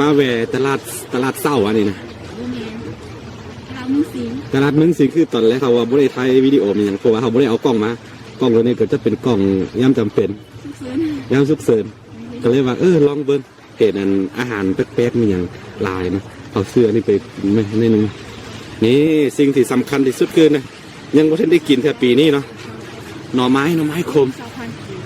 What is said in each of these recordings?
ມາແວ່ຕະຫຼາດ ຕະຫຼາດເຊົ້າອັນນີ້ນະ ບໍ່ແມ່ນ ຕະຫຼາດເມືອງສິງ ຕະຫຼາດເມືອງສິງ. ຄືຕອນແລກເຮົາວ່າບໍ່ໄດ້ຖ່າຍວິດີໂອມີຫຍັງ ເພາະວ່າເຮົາບໍ່ໄດ້ເອົາກ້ອງມາ ກ້ອງໂຕນີ້ກໍຈະເປັນກ້ອງຍາມຈຳເປັນ ສຸກເສີນ ຍາມສຸກເສີນ ກໍເລີຍວ່າ ເອີ ລອງເບິ່ງ ເຫັນອັນອາຫານແປກໆມີຫຍັງຫຼາຍເນາະ. ເອົາເສື້ອນີ້ໄປແມ່ນໜຶ່ງ. ນີ້ສິ່ງທີ່ສຳຄັນທີ່ສຸດຄືນະ ຍັງບໍ່ທັນໄດ້ກິນເທື່ອປີນີ້ເນາະ ໜໍ່ໄມ້ ໜໍ່ໄມ້ຂົມ ຊາວພັນກີບ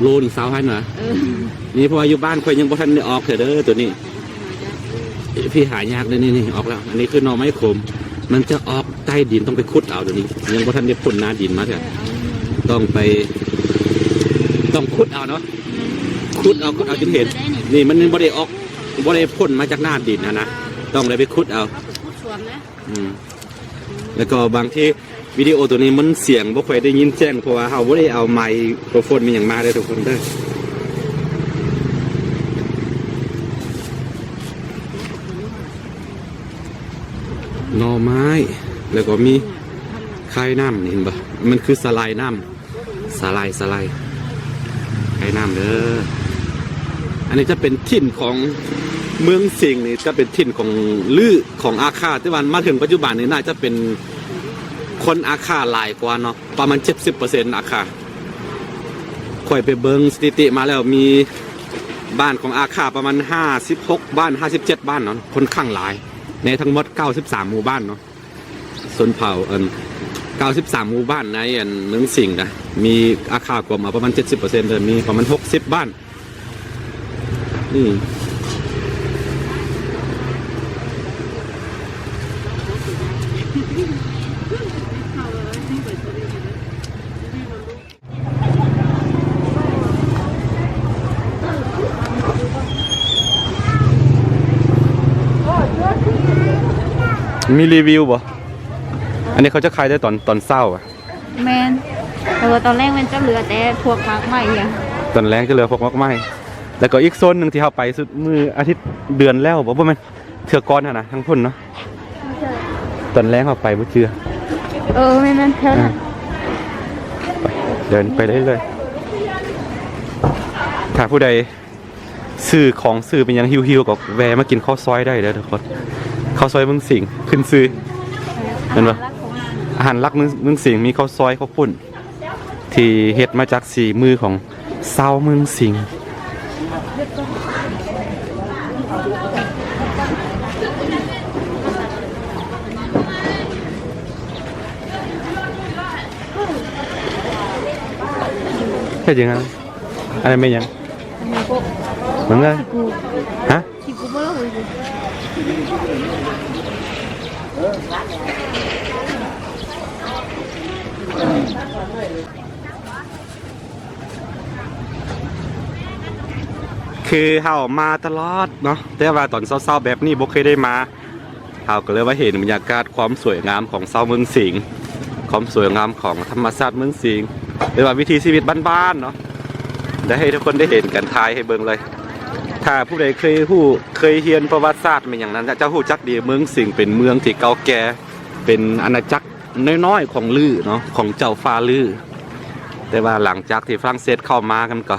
ໂລໜຶ່ງຊາວພັນຫວາ? ເອີ ນີ້ເພາະວ່າຢູ່ບ້ານຂ້ອຍຍັງບໍ່ທັນໄດ້ອອກເທື່ອເດີ ໂຕນີ້ ພີ່ຫາຍາກເດີ. ນີ້ ນີ້ອອກແລ້ວ ອັນນີ້ຄືໜໍ່ໄມ້ຂົມ ມັນຈະອອກໃຕ້ດິນ ຕ້ອງໄປຂຸດເອົາ. ໂຕນີ້ຍັງບໍ່ທັນໄດ້ພົ້ນໜ້າດິນມາເທື່ອ ຕ້ອງໄປ ຕ້ອງຂຸດເອົາເນາະ ຂຸດເອົາ ຂຸດເອົາຈຶ່ງເຫັນ. ນີ້ມັນບໍ່ໄດ້ອອກ ບໍ່ໄດ້ພົ້ນມາຈາກໜ້າດິນຫັ້ນນະ ຕ້ອງໄດ້ໄປຂຸດເອົາ ເຮົາໄປຂຸດສວນນະ. ອືມ ແລ້ວກໍບາງທີວິດີໂອໂຕນີ້ມັນສຽງບໍ່ຄ່ອຍໄດ້ຍິນແຈ້ງ ເພາະວ່າເຮົາບໍ່ໄດ້ເອົາໄມໂຄຣໂຟນມີຫຍັງມາເດີທຸກຄົນເດີ. ໜໍ່ໄມ້ ແລ້ວກໍມີຄາຍນ້ຳ ນີ້ເຫັນບໍ່ ມັນຄືສະຫຼາຍນ້ຳ ສາລາຍ ສາລາຍ ໃຫ້ນ້ຳເດີ. ອັນນີ້ຈະເປັນຖິ່ນຂອງເມືອງສິງ ນີ້ຈະເປັນຖິ່ນຂອງລື້ ຂອງອາຂ່າ ແຕ່ວ່າມາເຖິງປັດຈຸບັນນີ້ໜ້າຈະເປັນຄົນອາຂ່າຫຼາຍກວ່າເນາະ ປະມານເຈັດສິບເປີເຊັນອາຂ່າ. ຂ້ອຍໄປເບິ່ງສະຖິຕິມາແລ້ວ ມີບ້ານຂອງອາຂ່າປະມານຫ້າສິບຫົກບ້ານ ຫ້າສິບເຈັດບ້ານເນາະ ຄົນຂ້າງຫຼາຍ ໃນທັງໝົດເກົ້າສິບສາມໝູ່ບ້ານເນາະ. ຊົນເຜົ່າ ອັນ ເກົ້າສິບສາມໝູ່ບ້ານໃນ ອັນ ເມືອງສິງນະ ມີອາຂ່າກວມເອົາປະມານເຈັດສິບເປີເຊັນເດີ ມີປະມານຫົກສິບບ້ານ. ອືມ ມີຣີວິວບໍ່? ອັນນີ້ເຂົາຈະຂາຍແຕ່ຕອນ ຕອນເຊົ້າອະ. ແມ່ນ ແຕ່ວ່າຕອນແລງແມ່ນຈະເຫຼືອແຕ່ພວກໝາກໄມ້ຫຍັງ. ຕອນແລງຈະເຫຼືອພວກໝາກໄມ້. ແລ້ວກໍອີກໂຊນໜຶ່ງທີ່ເຮົາໄປສຸດມື້ອາທິດເດືອນແລ້ວບໍ່? ບໍ່ແມ່ນ ເທື່ອກ່ອນຫັ້ນນະ ທາງພຸ້ນເນາະ. ຕອນແລງເຮົາໄປບໍ່ເຈື່ອ. ເອີ ແມ່ນໆ ແຖວນັ້ນ. ອ່າ ໄປ ເດີນໄປເລື້ອຍໆ. ຖ້າຜູ້ໃດຊື້ຂອງຊື້ເປັນຫຍັງຫິວໆ ກໍແວ່ມາກິນເຂົ້າຊອຍໄດ້ເດີທຸກຄົນ. ເຂົ້າຊອຍເມືອງສິງຂຶ້ນຊື່ ແມ່ນບໍ່? ອາຫານຫຼັກຂອງ ອາຫານຫຼັກເມືອງ ເມືອງສິງ ມີເຂົ້າຊອຍ ເຂົ້າປຸ້ນ ທີ່ເຮັດມາຈາກສີມືຂອງຊາວເມືອງສິງ. ເຮັດຫຍັງຫັ້ນ? ອັນນັ້ນແມ່ນຫຍັງ? ມັນເລີຍ ຮະ? ຄືເຮົາມາຕະຫຼອດເນາະ ແຕ່ວ່າຕອນເຊົ້າໆແບບນີ້ບໍ່ເຄີຍໄດ້ມາ ເຮົາກໍເລີຍມາເຫັນບັນຍາກາດຄວາມສວຍງາມຂອງຊາວເມືອງສິງ ຄວາມສວຍງາມຂອງທຳມະຊາດເມືອງສິງ ຫຼືວ່າວິຖີຊີວິດບ້ານໆເນາະ ໄດ້ໃຫ້ທຸກຄົນໄດ້ເຫັນກັນ ຖ່າຍໃຫ້ເບິ່ງເລີຍ. ຖ້າຜູ້ໃດເຄີຍຮູ້ ເຄີຍຮຽນປະຫວັດສາດແມ່ນຫຍັງນັ້ນ ຈະຮູ້ຈັກດີ ເມືອງສິງເປັນເມືອງທີ່ເກົ່າແກ່ ເປັນອານາຈັກ ນ້ອຍໆຂອງລື້ເນາະ ຂອງເຈົ້າຟ້າລື້ ແຕ່ວ່າຫຼັງຈາກທີ່ຝຣັ່ງເສດເຂົ້າມາ ມັນກໍ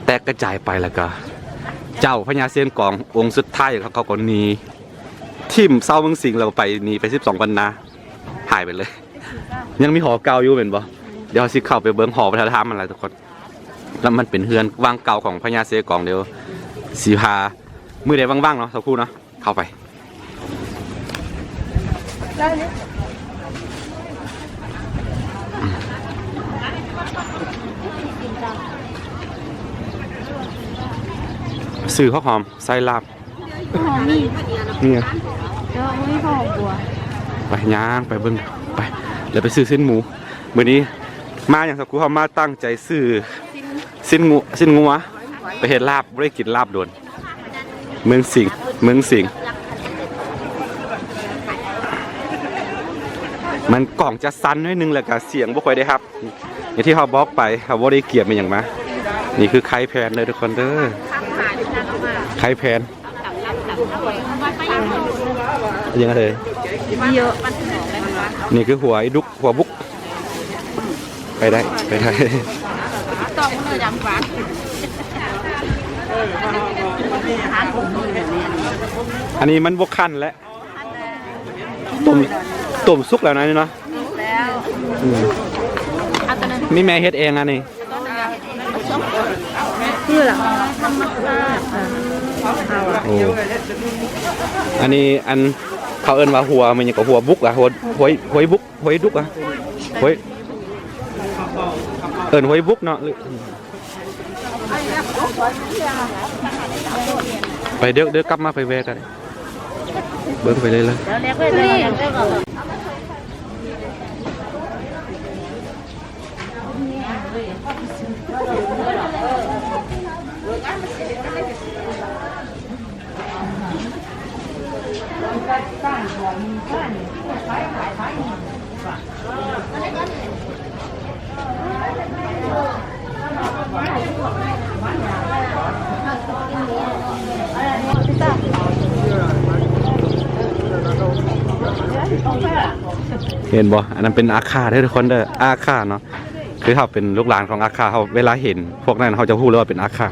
ແຕກກະຈາຍໄປ ແລ້ວກໍເຈົ້າພະຍາຊຽງກອງອົງສຸດທ້າຍ ເຂົາ ເຂົາກໍໜີ ຖິ້ມຊາວເມືອງສິງ ແລ້ວກໍໄປ ໜີໄປສິບສອງວັນນາ ຫາຍໄປເລີຍ. ຍັງມີຫໍເກົ່າຢູ່ແມ່ນບໍ່? ດຽວເຮົາຊິເຂົ້າໄປເບິ່ງຫໍວັດທະນະທຳຫັ້ນລະທຸກຄົນ ແລ້ວມັນເປັນເຮືອນວັງເກົ່າຂອງພະຍາຊຽງກອງ. ດຽວຊິພາ ມື້ໃດວ່າງໆເນາະ ສາວຄູເນາະ ເຂົ້າໄປ ຊື້ຜັກຫອມໃສ່ລາບ. ຫົວຫອມມີ ນີ້ ແຕ່ວ່າບໍ່ມີຫົວຫອມບົວ. ໄປ ຍ່າງໄປເບິ່ງ ໄປ ແລ້ວໄປຊື້ຊີ້ນໝູ. ມື້ນີ້ມາຫຍັງ ສາວກູ ເຮົາມາຕັ້ງໃຈຊື້ຊີ້ນ ຊີ້ນງົວ ຊີ້ນງົວ ໄປເຮັດລາບ ບໍ່ໄດ້ກິນລາບດົນ. ເມືອງສິງ ເມືອງສິງ ມັນກ້ອງຈະສັ່ນໜ້ອຍໜຶ່ງ ແລ້ວກະສຽງບໍ່ຄ່ອຍໄດ້ຮັບ ຢ່າງທີ່ເຮົາບອກໄປ ເຮົາບໍ່ໄດ້ກຽມອີ່ຫຍັງມາ. ນີ້ຄືໄຂ່ແຜ່ນເດີທຸກຄົນເດີ ໄຂ່ແຜ່ນ ຍັງເລີຍ ນີ້ຄືຫົວໄອ້ດຸກ ຫົວບຸກ ໄປໄດ້ ໄປໄດ້ ຕ້ອງເນີດຳກວ່າ. ອັນນີ້ມັນບໍ່ຄັນແລ້ວ ຕົ້ມ ຕົ້ມສຸກແລ້ວນະນີ້ເນາະ. ແລ້ວ ອືມ ເອົາຕົວນັ້ນ ນີ້ແມ່ເຮັດເອງອັນນີ້ ຄືລະ ທຳມະຊາດ ເອີ ເອົາ ໂອ້ ອັນນີ້ອັນເຂົາເອີ້ນວ່າຫົວ ແມ່ນຫຍັງກໍ ຫົວບຸກອະ ຫົວ ຫົວ ຫົວບຸກ ຫົວດຸກອະ ຫົວ ເອີ້ນຫົວບຸກເນາະ. ໄປເດີ ເດີກັບມາໄປແວ່ກັນ ເບິ່ງໄປເລື້ອຍໆ. ເຫັນບໍ່? ອັນນັ້ນເປັນອາຂ່າເດີທຸກຄົນເດີ ອາຂ່າເນາະ. ຄືເຮົາເປັນລູກຫຼານຂອງອາຂ່າ ເຮົາເວລາເຫັນພວກນັ້ນ ເຮົາຈະຮູ້ເລີຍວ່າເປັນອາຂ່າ.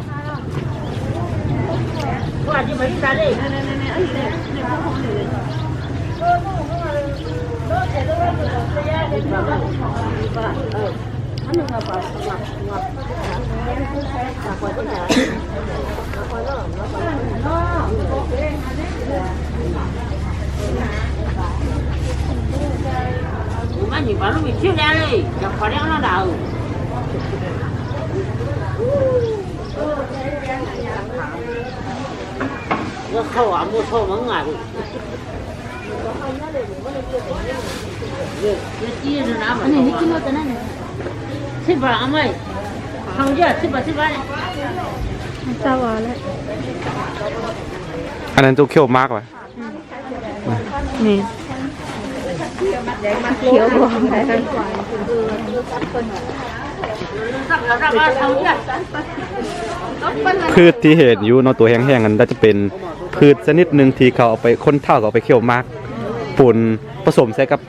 ອັນນັ້ນຕຸກຂຽວໝາກວະ. ນີ້ ຂຽວບໍ່ ພືດທີ່ເຫັນຢູ່ເນາະ ຕົວແຫ້ງໆ ນັ້ນ ໜ້າຈະເປັນພືດຊະນິດໜຶ່ງທີ່ເຂົາເອົາໄປ ຄົນເຖົ້າເຂົາເອົາໄປຂຽວໝາກ ປົນປະສົມໃສ່ກັບ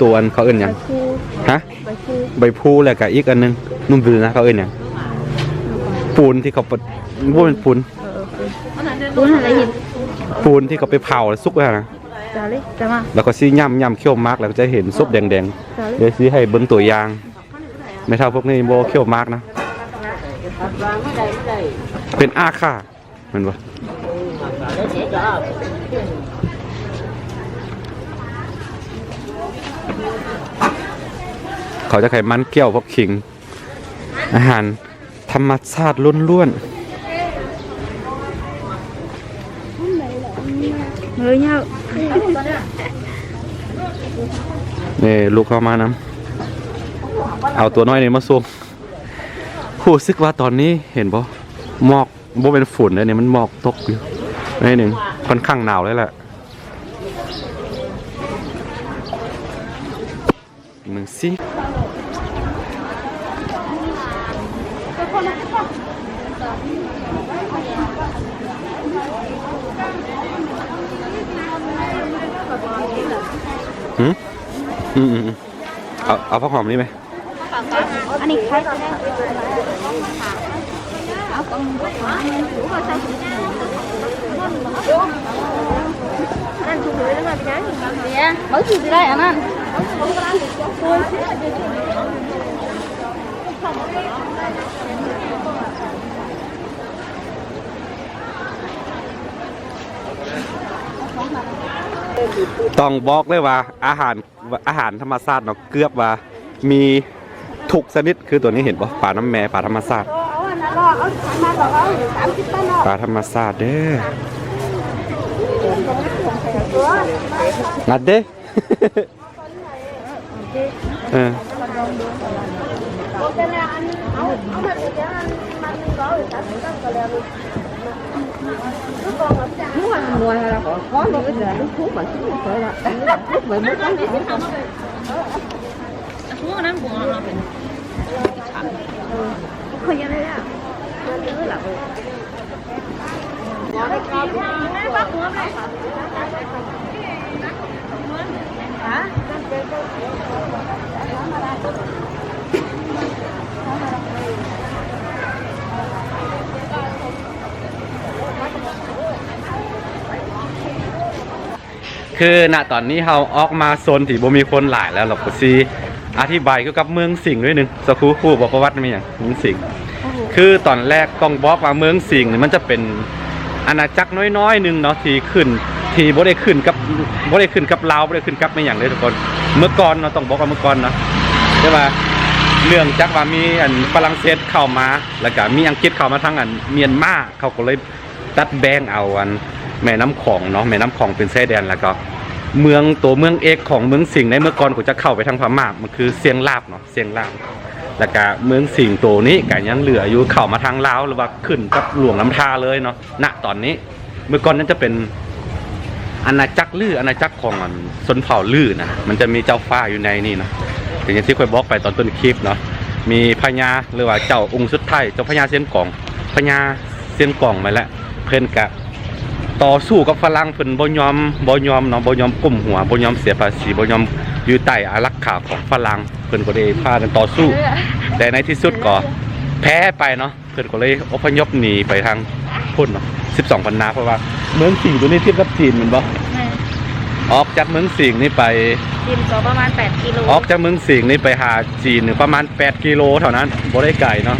ຕົວ ອັນເຂົາເອີ້ນຫຍັງ? ໃບພູ ຮະ? ໃບພູ ແລ້ວກະອີກອັນໜຶ່ງ ໜຸ່ມບືນນະ ເຂົາເອີ້ນຫຍັງ? ປູນທີ່ເຂົາປະ ບໍ່ແມ່ນປູນ ເອີໆ ປູນຫັ້ນລະ ຫີນ ປູນທີ່ເຂົາໄປເຜົາແລ້ວສຸກແລ້ວນະ. ຈ້າເລີຍ ຈ້າມາ ແລ້ວກໍຊິຫຍ້ຳ ຫຍ້ຳຂຽວໝາກ ແລ້ວກໍຈະເຫັນສົບແດງໆ. ຈ້າເລີຍ ດຽວຊິໃຫ້ເບິ່ງຕົວຢ່າງ. ແມ່ເຖົ້າພວກນີ້ບໍ່ຂຽວໝາກນະ ເປັນອາຂ່າ ແມ່ນບໍ່? ເຂົາຈະໃຫ້ມັນກ້ຽວ ພວກຂີງ ອາຫານ ທຳມະຊາດລ້ວນໆ. ເອີຍ ເອີຍ ນີ້ລູກເຂົາມານຳ ເອົາຕົວນ້ອຍນີ້ມາສົ່ງ. ຮູ້ສຶກວ່າຕອນນີ້ເຫັນບໍ່ ໝອກ ບໍ່ແມ່ນຝົນເດ້ນີ້ ມັນໝອກຕົກຢູ່ໜ້ອຍໜຶ່ງ ຄ່ອນຂ້າງໜາວເລີຍແຫຼະ. ເບິ່ງຊິ ຫືມ ອືມໆໆ ເອົາ ເອົາຜັກຫອມນີ້ໄໝ? ອັນນີ້ຂາຍໄດ້ ເອົາຂອງ ເດ ເບິ່ງຊິໄດ້ອັນນັ້ນ. ຕ້ອງບອກເລີຍວ່າອາຫານ ອາຫານທຳມະຊາດເນາະ ເກືອບວ່າມີທຸກຊະນິດ. ຄືໂຕນີ້ເຫັນບໍ່? ປານ້ຳແມ່ ປາທຳມະຊາດ ປາທຳມະຊາດເດີ້ ນັດເດ້. ເອີ ຮະ? ຄືນະຕອນນີ້ເຮົາອອກມາໂຊນທີ່ບໍ່ມີຄົນຫຼາຍແລ້ວ ເຮົາກໍຊິອະທິບາຍກ່ຽວກັບເມືອງສິງໜ້ອຍໜຶ່ງ. ສາວຄູຮູ້ບໍ່ປະຫວັດມີຫຍັງເມືອງສິງ? ຄືຕອນແລກຕ້ອງບອກວ່າເມືອງສິງນີ້ມັນຈະເປັນອານາຈັກນ້ອຍໆໜຶ່ງເນາະ ທີ່ຂຶ້ນ ທີ່ບໍ່ໄດ້ຂຶ້ນກັບ ບໍ່ໄດ້ຂຶ້ນກັບລາວ ບໍ່ໄດ້ຂຶ້ນກັບແມ່ນຫຍັງເດ້ທຸກຄົນ. ເມື່ອກ່ອນເນາະ ຕ້ອງບອກວ່າເມື່ອກ່ອນເນາະ ແຕ່ວ່າເນື່ອງຈາກວ່າມີອັນຝຣັ່ງເສດເຂົ້າມາ ແລ້ວກະມີອັງກິດເຂົ້າມາທາງອັນມຽນມາ ເຂົາກໍເລີຍ ຕັດແບ່ງເອົາອັນແມ່ນ້ຳຂອງເນາະ ແມ່ນ້ຳຂອງເປັນຊາຍແດນ ແລ້ວກໍເມືອງ ໂຕເມືອງເອກຂອງເມືອງສິງໃນເມື່ອກ່ອນກໍຈະເຂົ້າໄປທາງພະມ້າ ມັນຄືຊຽງລາບເນາະ ຊຽງລາບ. ແລ້ວກະເມືອງສິງໂຕນີ້ກະຍັງເຫຼືອຢູ່ ເຂົ້າມາທາງລາວ ຫຼືວ່າຂຶ້ນກັບຫຼວງນ້ຳທາເລີຍເນາະ. ນະຕອນນີ້ ເມື່ອກ່ອນນັ້ນຈະເປັນອານາຈັກລື ອານາຈັກຂອງອັນຊົນເຜົ່າລືນະ ມັນຈະມີເຈົ້າຟ້າຢູ່ໃນນີ້ເນາະ ຄືຢ່າງທີ່ຂ້ອຍບອກໄປຕອນຕົ້ນຄລິບເນາະ ມີພະຍາ ຫຼືວ່າເຈົ້າອົງສຸດທ້າຍ ເຈົ້າພະຍາຊຽງກອງ ພະຍາ ຊຽງກອງໄປແລ້ວ ເພິ່ນກະຕໍ່ສູ້ກັບຝຣັ່ງ ເພິ່ນບໍ່ຍອມ ບໍ່ຍອມເນາະ ບໍ່ຍອມກົ້ມຫົວ ບໍ່ຍອມເສຍພາສີ ບໍ່ຍອມຢູ່ໃຕ້ອາລັກຂາຂອງຝຣັ່ງ ເພິ່ນກໍໄດ້ພາກັນຕໍ່ສູ້ ແຕ່ໃນທີ່ສຸດກໍແພ້ໄປເນາະ ເພິ່ນກໍເລີຍອົບພະຍົບໜີໄປທາງພຸ້ນເນາະ ສິບສອງພັນນາ ເພາະວ່າເມືອງສິງໂຕນີ້ຕິດກັບຈີນແມ່ນບໍ່? ແມ່ນ. ອອກຈາກເມືອງສິງນີ້ໄປ ຈີນກໍປະມານແປດກິໂລ ອອກຈາກເມືອງສິງນີ້ໄປຫາຈີນປະມານແປດກິໂລເທົ່ານັ້ນ ບໍ່ໄດ້ໄກເນາະ.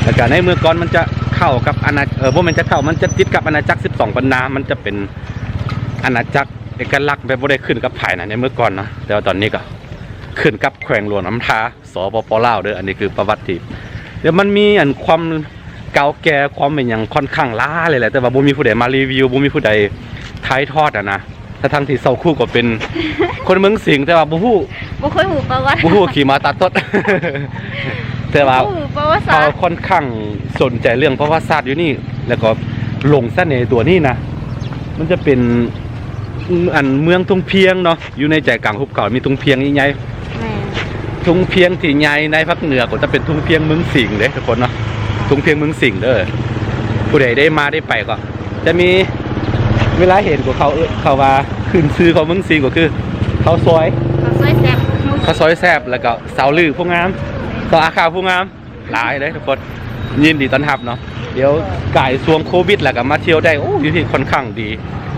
ແລ້ວກະໃນເມື່ອກ່ອນມັນຈະເຂົ້າກັບອານາ ເອີ ບໍ່ແມ່ນຈະເຂົ້າ ມັນຈະຕິດກັບອານາຈັກສິບສອງພັນນາ ມັນຈະເປັນອານາຈັກເອກະລັກ ແບບບໍ່ໄດ້ຂຶ້ນກັບໃຜນະ ໃນເມື່ອກ່ອນເນາະ ແຕ່ວ່າຕອນນີ້ກໍຂຶ້ນກັບແຂວງຫຼວງນ້ຳທາ ສປປ ລາວເດີ. ອັນນີ້ຄືປະຫວັດທີ່ ແລ້ວມັນມີອັນຄວາມເກົ່າແກ່ ຄວາມອີ່ຫຍັງຂ້ອນຂ້າງຫຼາຍເລີຍແຫຼະ ແຕ່ວ່າບໍ່ມີຜູ້ໃດມາຣີວິວ ບໍ່ມີຜູ້ໃດຖ່າຍທອດຫັ້ນນະ. ທັງໆທີ່ສາວຄູກໍເປັນຄົນເມືອງສິງ ແຕ່ວ່າບໍ່ຮູ້ ບໍ່ຄ່ອຍຮູ້ປະຫວັດ ບໍ່ຮູ້ຂີ້ໝາຕາຕົດ ແຕ່ວ່າ ບໍ່ຮູ້ປະຫວັດສາດ ເຮົາຂ້ອນຂ້າງສົນໃຈເລື່ອງປະຫວັດສາດຢູ່ນີ້ ແລ້ວກໍຫຼົງສະເໜ່ຕົວນີ້ນະ. ມັນຈະເປັນອັນເມືອງທົ່ງພຽງເນາະ ຢູ່ໃນໃຈກາງຫຸບເຂົາ ມີທົ່ງພຽງໃຫຍ່ໆ ແມ່ນ ທົ່ງພຽງທີ່ໃຫຍ່ໃນພາກເໜືອກໍຈະເປັນທົ່ງພຽງເມືອງສິງເດ້ທຸກຄົນເນາະ ທົ່ງພຽງເມືອງສິງເດີ. ຜູ້ໃດໄດ້ມາໄດ້ໄປກໍຈະມີ ເວລາເຫັນກໍເຂົາເອີ້ນ ເຂົາວ່າຂຶ້ນຊື່ຂອງເມືອງສິງກໍຄືເຂົ້າຊອຍ ເຂົ້າຊອຍແຊບ ເຂົ້າຊອຍແຊບ ແລ້ວກໍສາວລືຜູ້ງາມ ສາວອາຄາຜູ້ງາມ ຫຼາຍເດ້ທຸກຄົນ ຍິນດີຕ້ອນຮັບເນາະ. ດຽວກາຍຊ່ວງໂຄວິດແລ້ວກໍມາທ່ຽວໄດ້ ໂອ້ ຢູ່ທີ່ຂ້ອນຂ້າງດີ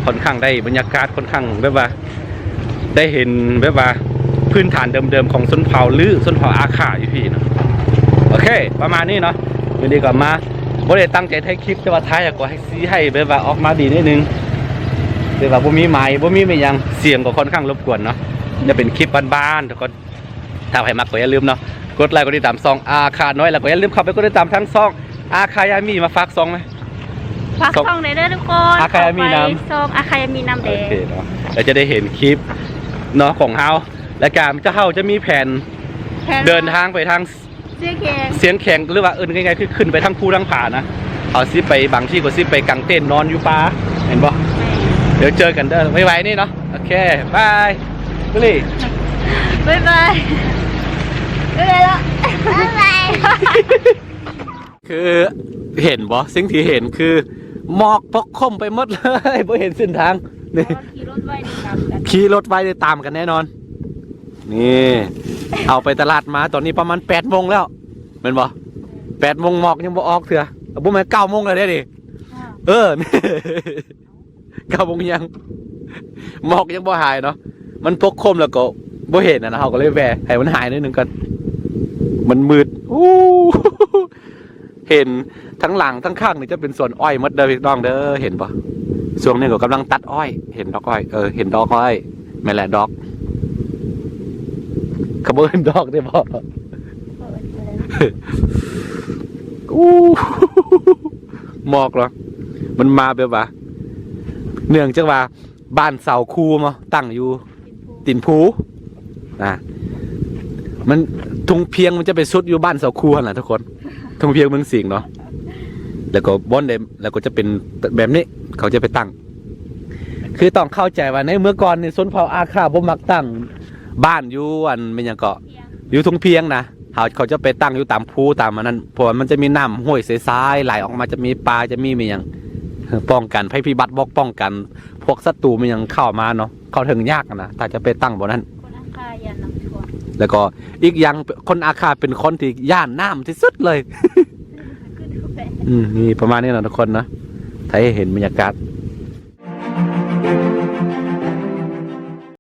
ຂ້ອນຂ້າງໄດ້ບັນຍາກາດ ຂ້ອນຂ້າງແບບວ່າ ໄດ້ເຫັນແບບວ່າພື້ນຖານເດີມໆຂອງຊົນເຜົ່າລື ຊົນເຜົ່າອາຄາຢູ່ພີ້ເນາະ. ໂອເຄ ປະມານນີ້ເນາະ ມື້ນີ້ກໍມາ ບໍ່ໄດ້ຕັ້ງໃຈຖ່າຍຄລິບ ແຕ່ວ່າຖ່າຍກໍໃຫ້ ຊິໃຫ້ແບບວ່າອອກມາດີໜ້ອຍໜຶ່ງ ແຕ່ວ່າບໍ່ມີໄມ ບໍ່ມີແມ່ນຫຍັງ ສຽງກໍຂ້ອນຂ້າງລົບກວນເນາະ. ຈະເປັນຄລິບບ້ານໆທຸກຄົນ. ຖ້າໃຜມັກກໍຢ່າລືມເນາະ ກົດໄລກົດຕິດຕາມຊ່ອງອາຄານ້ອຍ ແລ້ວກໍຢ່າລືມເຂົ້າໄປກົດຕິດຕາມທາງຊ່ອງອາຄາຍາມີ. ມາຝາກຊ່ອງໄໝ? ຝາກຊ່ອງໄດ້ເດີທຸກຄົນ ອາຄາຍາມີນຳ ຝາກຊ່ອງອາຄາຍາມີນຳເດ້. ໂອເຄເນາະ ແລ້ວຈະໄດ້ເຫັນຄລິບເນາະຂອງເຮົາ ແລ້ວກະເຈົ້າເຮົາຈະມີແຜນ ແຜນ ເດີນທາງໄປທາງ ຊຽງແຂງ ຊຽງແຂງ ຫຼືວ່າເອີ້ນງ່າຍໆຄືຂຶ້ນໄປທາງພູທາງຜານະ. ເຮົາຊິໄປ ບາງທີກໍຊິໄປກາງເຕັນນອນຢູ່ປ່າ ແມ່ນບໍ່? ແມ່ນ. ດຽວເຈີກັນເດີ ໄວໆນີ້ເນາະ. ໂອເຄ ບາຍ ບຸລີ ບາຍບາຍ ບາຍບາຍ ບາຍບາຍ. ຄືເຫັນບໍ່? ສິ່ງທີ່ເຫັນຄືໝອກປົກຄຸມໄປໝົດເລີຍ ບໍ່ເຫັນເສັ້ນທາງນີ້. ຂີ່ລົດໄວໄດ້ຕາມກັນ ຂີ່ລົດໄວໄດ້ຕາມກັນແນ່ນອນ. ນີ້ ເຮົາໄປຕະຫຼາດມາ ຕອນນີ້ປະມານແປດໂມງແລ້ວ ແມ່ນບໍ່? ແປດໂມງໝອກຍັງບໍ່ອອກເທື່ອ ບໍ່ແມ່ນເກົ້າໂມງແລ້ວເດ້ນີ້. ເອີ ເກົ້າໂມງຍັງ ໝອກຍັງບໍ່ຫາຍເນາະ ມັນປົກຄຸມແລ້ວກໍບໍ່ເຫັນນະ. ເຮົາກໍເລີຍແວ່ໃຫ້ມັນຫາຍໜ້ອຍໜຶ່ງກ່ອນ ມັນມືດ. ໂອ້ ເຫັນທັງຫຼັງທັງຂ້າງນີ້ຈະເປັນສວນອ້ອຍໝົດເດີພີ່ນ້ອງເດີ ເຫັນບໍ່? ຊ່ວງນີ້ກໍກຳລັງຕັດອ້ອຍ ເຫັນດອກອ້ອຍ ເອີ ເຫັນດອກອ້ອຍ ແມ່ນແຫຼະດອກ ເຂົາບໍ່ເອີ້ນດອກເດ້ບໍ່? ອູ້ ໝອກເນາະ ມັນມາແບບວ່າ ເນື່ອງຈາກວ່າ ບ້ານເສົາຄູເນາະ ຕັ້ງຢູ່ຕີນພູ ອ່າ ມັນ ທົ່ງພຽງມັນຈະໄປສຸດຢູ່ບ້ານເສົາຄູຫັ້ນລະທຸກຄົນ ທົ່ງພຽງເມືອງສິງເນາະ. ແລ້ວກໍບ່ອນໃດ ແລ້ວກໍຈະເປັນແບບນີ້ ເຂົາຈະໄປຕັ້ງ ຄືຕ້ອງເຂົ້າໃຈວ່າໃນເມື່ອກ່ອນນີ້ຊົນເຜົ່າອາຄາບໍ່ມັກຕັ້ງບ້ານຢູ່ ອັນແມ່ນຫຍັງເກາະ ຢູ່ທົ່ງພຽງນະ. ເຂົາ ເຂົາຈະໄປຕັ້ງຢູ່ຕາມພູຕາມອັນນັ້ນ ເພາະວ່າມັນຈະມີນ້ຳຫ້ວຍໃສໆໄຫຼອອກມາ ຈະມີປ່າ ຈະມີແມ່ນຫຍັງ ປ້ອງກັນໄພພິບັດ ບໍ່ປ້ອງກັນພວກສັດຕູແມ່ນຫຍັງເຂົ້າມາເນາະ ເຂົ້າເຖິງຍາກນະ ຖ້າຈະໄປຕັ້ງບ່ອນນັ້ນ. ຄົນອາຄາຢ້ານນ້ຳຖ້ວມ ແລ້ວກໍອີກຢ່າງຄົນອາຄາເປັນຄົນທີ່ຢ້ານນ້ຳທີ່ສຸດເລີຍ. ອືມ ນີ້ປະມານນີ້ເນາະທຸກຄົນເນາະ ໄທເຫັນບັນຍາກາດ